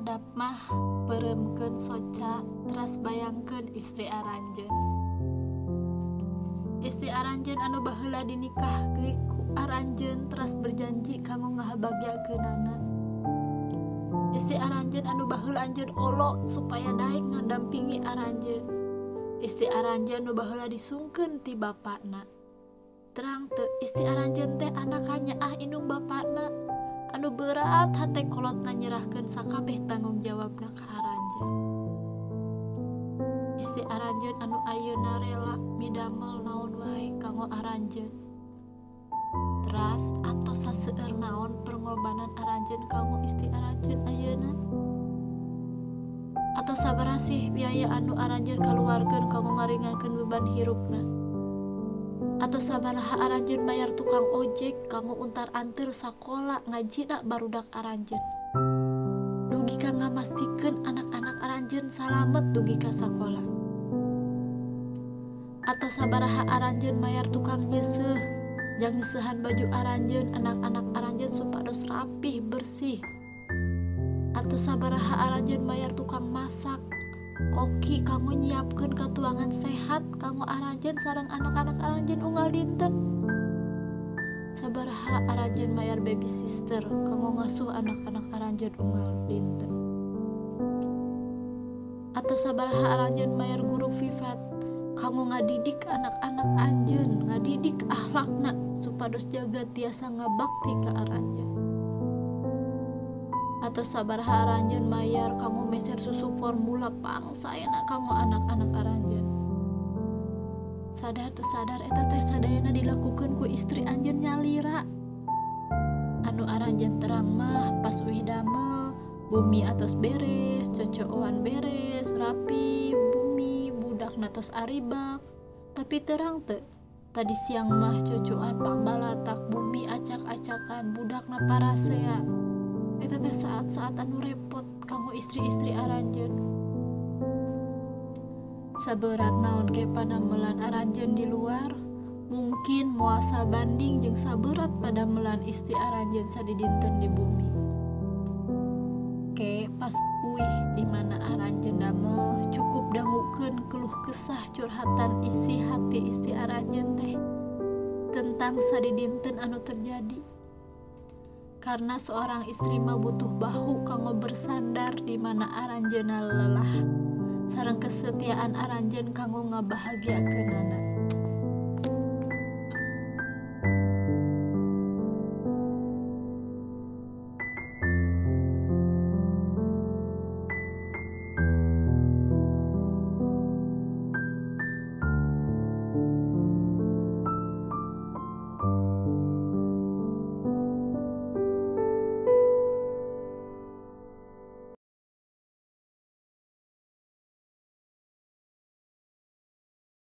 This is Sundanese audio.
Sakedap mah peureumkeun soca teras bayangkeun istri aranjeun. Istri aranjeun anu baheula dinikah ku aranjeun teras berjanji kanggo ngahabagiakeunana. Istri aranjeun anu baheula anjeun olo supaya daek ngadampingi aranjeun. Istri aranjeun nu baheula disungkeun ti bapakna. Terang teu istri aranjeun teh anakannya ah indung bapakna anu berat hate kolotna nyerahkeun sakabeh tanggung jawabna ka aranjeun. Istri aranjeun anu ayeuna rela midamel naon wae kanggo aranjeun. Teras atos saseueur naon pengorbanan aranjeun kanggo istri aranjeun ayeuna. Atau sabaraha sih biaya anu aranjeun kaluarkeun kanggo ngaringankeun beban hirupna. Atau sabaraha aranjeun mayar tukang ojek kanggo untar-antir sakola ngajina barudak aranjeun. Dugi ka ngamastikeun anak-anak aranjeun salamet dugi ka sakola. Atau sabaraha aranjeun mayar tukang nyeuseuh jang nyeusehan baju aranjeun anak-anak aranjeun supados rapih bersih. Atau sabaraha aranjeun mayar tukang masak koki kanggo nyiapkeun katuangan sehat kanggo aranjeun sareng anak-anak aranjeun unggal dinten. Sabaraha aranjeun mayar baby sister kanggo ngasuh anak-anak aranjeun unggal dinten. Atau sabaraha aranjeun mayar guru privat kanggo ngadidik anak-anak anjeun, ngadidik akhlakna supados jaga tiasa ngabakti ka aranjeun. Atau sabaraha aranjeun mayar kanggo meser susu formula pangsaena kanggo anak-anak aranjeun. Sadar teu sadar eta teh sadayana dilakukeun ku istri anjeun nyalira. Anu aranjeun terang mah pas uih damel, bumi atos beres, cocooan beres, rapi, bumi budakna tos aribak. Tapi terang teu, tadi siang mah cocoan pambalatak, bumi acak-acakan, budakna parasea. Eta teh saat-saat anu repot kanggo istri-istri aranjeun. Saberat naon ge panamelan aranjeun di luar, mungkin moal sabanding jeung saberat padamelan istri aranjeun sadidinten di bumi. Ke pas uih di mana aranjeun damel cukup dangukeun keluh kesah curhatan isi hati istri aranjeun teh tentang sadidinten anu terjadi. Karena seorang istri mah butuh bahu kanggo bersandar di mana aranjeunna lelah sareng kesetiaan aranjeun kanggo ngabahagiakeunana.